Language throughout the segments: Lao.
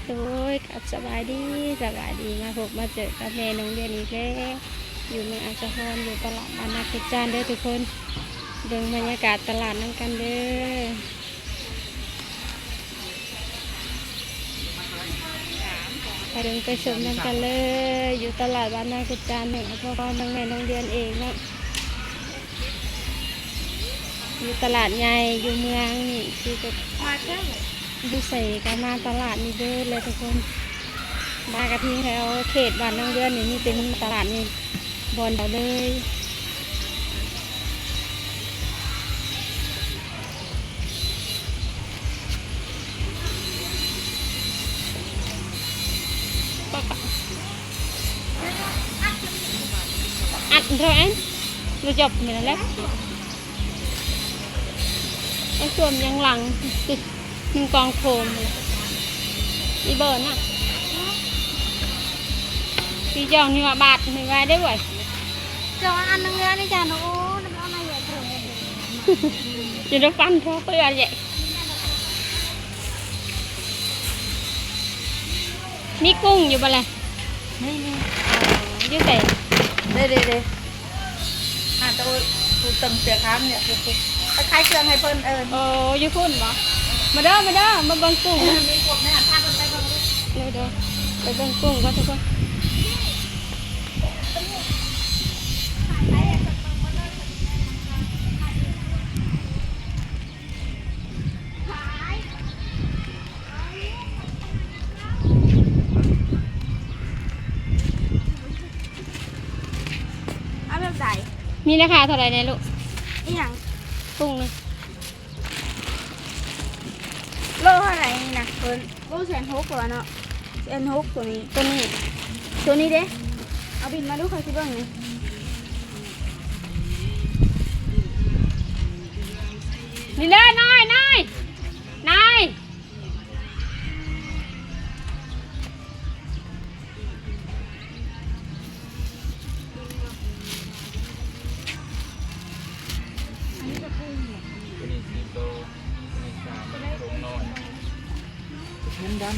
ໂດຍ ກັບສະບາຍດີ ສະບາຍດີ ມາພົບມາເຈີກັບແມ່ນ້ອງດຽນອີກແລ້ວ ຢູ່ເມືອງອາດສະພອນ ຢູ່ຕະຫຼາດບ້ານນາກຸດຈານເດີທຸກຄົນ. ເບິ່ງບັນຍາກາດຕະຫຼາດນຳກັນເດີ ໄປເບິ່ງໄປຊົມນຳກັນເລີຍ ຢູ່ຕະຫຼາດບ້ານນາກຸດຈານ ເມືອງອາດສະພອນ ຂອງແມ່ນ້ອງດຽນເອງເນາະ. ຢູ່ຕະຫຼາດໃຫຍ່ ຢູ່ເມືອງນີ້ ຄືແບບ ມາເຈົ້າ ຢູ່ໃສກໍມາຕະຫຼາດນີ້ເບີດແຫຼະທຸກຄົນ. ມາກະທິງແຖວເຂດບ້ານນາເຮືອນນີ້ ມີແຕ່ມີຕະຫຼາດນີ້ບ່ອນດຽວເລີຍ. ອັດເທົ່າອັນ ບໍ່ຈົບນີ້ແຫຼະ ໄອ້ສ່ວນຍັງຫຼັງຕິດ ມັນກອງໂຟມ ອີເບີນນະ ທີ່ເຈົ້ານີ້ວ່າບາດນີ້ໄວ້ໄດ້ເວີຍ ເຈົ້າອັນໜຶ່ງແລ້ວນີ້ຈ້າ ໂອ້ ນຳເອົາມາເຍອະເກີນ ຈົນໄດ້ຟັນພໍເປືອແຫຼະ. ມີກຸ້ງຢູ່ບໍ່ລະ? ມີ ມີ ເອີ ຢູ່ໃສ? ເດ້ ເດ້ ເດ້ ຫາໂຕຜູ້ເຕີງເສືອຂາວນີ້ແຫຼະ ໄປຂາຍເຄື່ອງໃຫ້ເພິ່ນ. ເອີ ໂອ້ ຢູ່ພຸ້ນບໍ່? ມາເດີ ມາເດີ ມາເບິ່ງກຸ້ງ ມີຄົບແນ່ ພາເພິ່ນໄປເບິ່ງເດີ ເດີ ໄປເບິ່ງກຸ້ງກ່ອນທຸກຄົນ. ເອົາແບບໃດ? ມີລາຄາເທົ່າໃດແດ່ລູກ? ອີຫຍັງ? ກຸ້ງນະ ໂລເທົ່າໃດນີ້ນະ? ໂລແສນຫົກ ຕົວເນາະ ແສນຫົກ ຕົວນີ້ ຕົວນີ້ ຕົວນີ້ເດ້. ເອົາບິນມາດູ ຂ້ອຍຊິເບິ່ງນີ້ ນີ້ເດີ ນ້ອຍ ນ້ອຍ ນ້ອຍ. ອັນນີ້ກໍປຸງ ອັນນີ້ສີ່ໂຕ ອັນນີ້ສາມ ອັນນີ້ຖົງນ້ອຍ ຖົງດຳ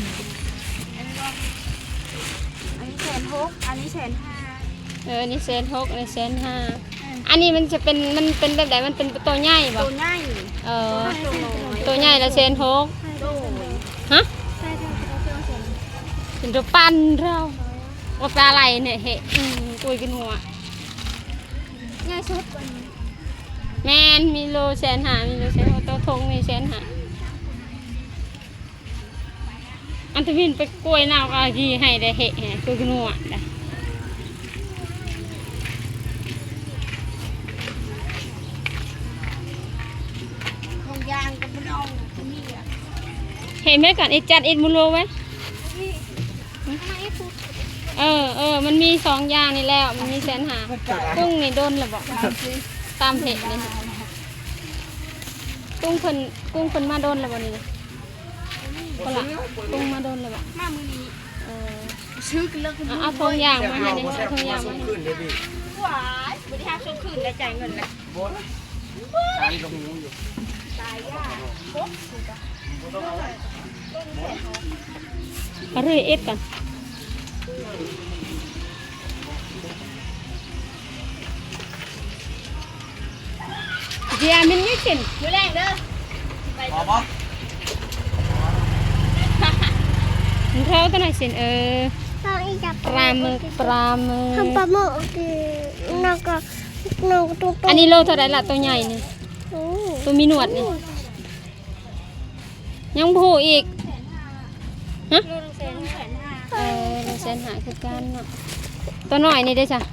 ອັນນີ້ແສນຫົກ ອັນນີ້ແສນຫ້າ. ເອີ ອັນນີ້ແສນຫົກ ອັນນີ້ແສນຫ້າ. ເອີ ອັນນີ້ມັນຈະເປັນ ມັນເປັນແບບໃດ? ມັນເປັນໂຕໃຫຍ່ບໍ່? ໂຕໃຫຍ່. ເອີ ໂຕໃຫຍ່ລະແສນຫົກ. ໂດຍ ຮະ? ເປັນໂຕປັນເຮົາ ໂອຕາໄລເນຍເຫະ ອືມ ກຸຍກິນຫົວ ໃຫຍ່ສຸດ. ແມ່ນ ມີໂລແສນຫ້າ ມີໂລແສນຫົກ ໂຕຖົງນີ້ແສນຫ້າ. ອັນຕະວິນໄປກວຍນາວກະຂີ້ໃຫ້ໄດ້ເຫະ ຄືໜວດໄດ. ເຫັນໄໝກ່ອນ ເອັດຈັດ ເອັດໝູໂລໄວ້. ເອີ ເອີ ມັນມີສອງຢ່າງນີ້ແລ້ວ ມັນມີແສນຫ້າ. ກຸ້ງນີ້ດົນແລ້ວບໍ່? ຕາມເພຈນີ້ ກຸ້ງເພິ່ນ ກຸ້ງເພິ່ນມາດົນແລ້ວບໍ່ນີ້ນະ? ບໍ່ລະ ກຸ້ງມາດົນແລ້ວບໍ່? ມາມື້ນີ້. ເອີ ຊື້ກັນເລີຍ. ເອົາ ເອົາຖົງຢາງມາໃຫ້ແດ່ ເອົາຖົງຢາງມາໃຫ້. ຫວາຍ ບໍ່ໄດ້ຫາສົ່ງຄືນ ໄດ້ຈ່າຍເງິນແລ້ວ. ບໍ່ລະ ຂາຍກໍຮູ້ຢູ່. ຕາຍຢາກ ເອົາເລີຍ ເອັດກ່ອນ. ເດຍ ມັນຍັງເສັ້ນ ມື້ແລງເດີ ໄປ ພໍບໍ່? ມັນເທົ່າຕົວນັ້ນເສັ້ນ ເອີ ປາໝຶກ ປາໝຶກ ປາໝຶກ ແລ້ວກໍ ອັນນີ້ໂລເທົ່າໃດລະ ໂຕໃຫຍ່ນີ້? ໂອ້ ໂຕມີໜວດນີ້ ຍັງບໍ່ຮູ້ອີກ. ຮະ? ໂລໜຶ່ງແສນຫ້າ. ເອີ ໂລແສນຫ້າຄືກັນເນາະ. ຕົວນ້ອຍນີ້ເດ້ຊະ? ແ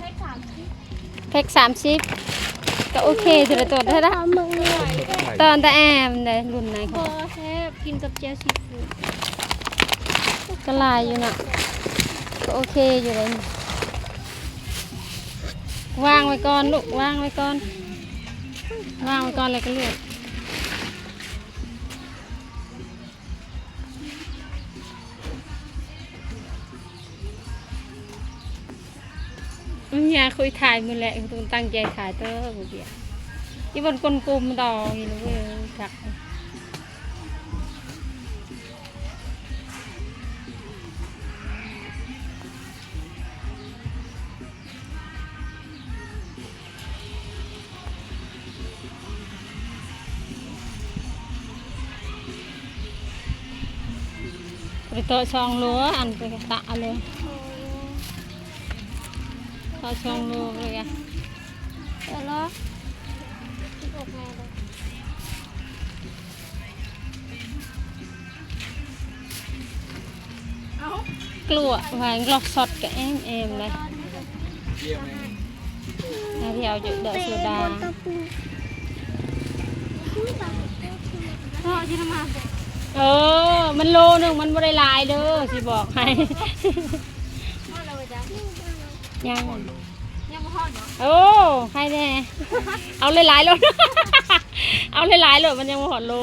ພັກສາມສິບ ແພັກສາມສິບ ກໍໂອເຄ ເທື່ອລະຕົວເດີ. ຕອນຕາແອມໄດ ລຸ້ນໃນ ບໍ່ແຊບ ກິນກັບແຈ່ວຊີຟູດ ກໍຫຼາຍຢູ່ເນາະ ກໍໂອເຄຢູ່ເດ້. ວາງໄວ້ກ່ອນລູກ ວາງໄວ້ກ່ອນ ວາງໄວ້ກ່ອນແລ້ວກໍເລືອກ. ເອີ ຢ່າຄຸຍຖ່າຍມື້ແລະ ຕ້ອງຕັ້ງໃຈຖ່າຍເຕີ ບໍ່ເບຍ ອີ່ບ່ອນກົ້ນກົມດອກນີ້ເວີຍ ຄັກ. ໄປເທາະຊ່ອງໂລ ອັນໄປຕະເລີຍ ເທາະຊ່ອງໂລເລີຍ ເອີ ລອ ກລັວວ່າລອກຊັອດກະແອມໆ ເລີຍ ແລ້ວທີ່ເອົາຢູ່ດອກໂຊດາ ເອີ ມັນໂລໜຶ່ງ ມັນບໍ່ໄດ້ຫຼາຍເດີ ຊິບອກໃຫ້ ຍັງ ຍັງບໍ່ຮອດເນາະ ໂອ້ ໃຄແນ່ ເອົາຫຼາຍໆໂລດ ເອົາຫຼາຍໆໂລດ ມັນຍັງບໍ່ຮອດໂລ.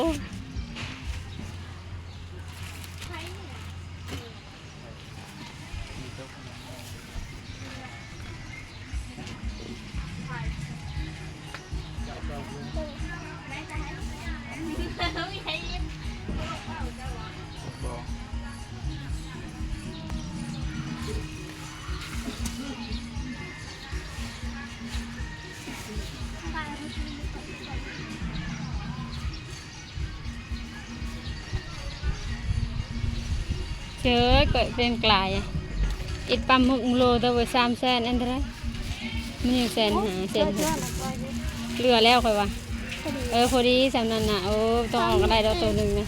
ເຈີ ຂ້ອຍເປັນກາຍ ເອັດປ້ຳຫົກໂລ ແຕ່ວ່າສາມແສນ ອັນເທົ່າໃດ? ມັນຢູ່ແສນຫ້າ ແສນຫົກ ເຫຼືອແລ້ວຂ້ອຍວ່າ ເອີ ພໍດີສ່ຳນັ້ນນະ ໂອ້ ຕ້ອງເອົາກະໄດ້ດອກໂຕໜຶ່ງນະ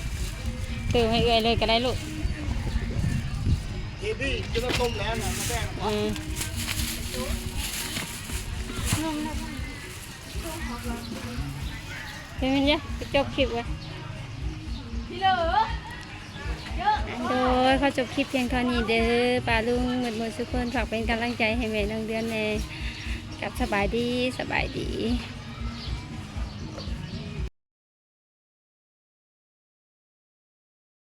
ຕື່ມໃຫ້ເອື້ອຍເລີຍກະໄດ້ລູກ ເອີ ເປັນຫຍັງ ໄປຈົບຄລິບໄວ້ ໂດຍ ຂໍຈົບຄລິບພຽງເທົ່ານີ້ເດີ ປ້າລຸງໝົດໝົດສູ່ຄົນ ຝາກເປັນກຳລັງໃຈໃຫ້ແມ່ນ້ອງເດືອນແດ່ ກັບສະບາຍດີ ສະບາຍດີ.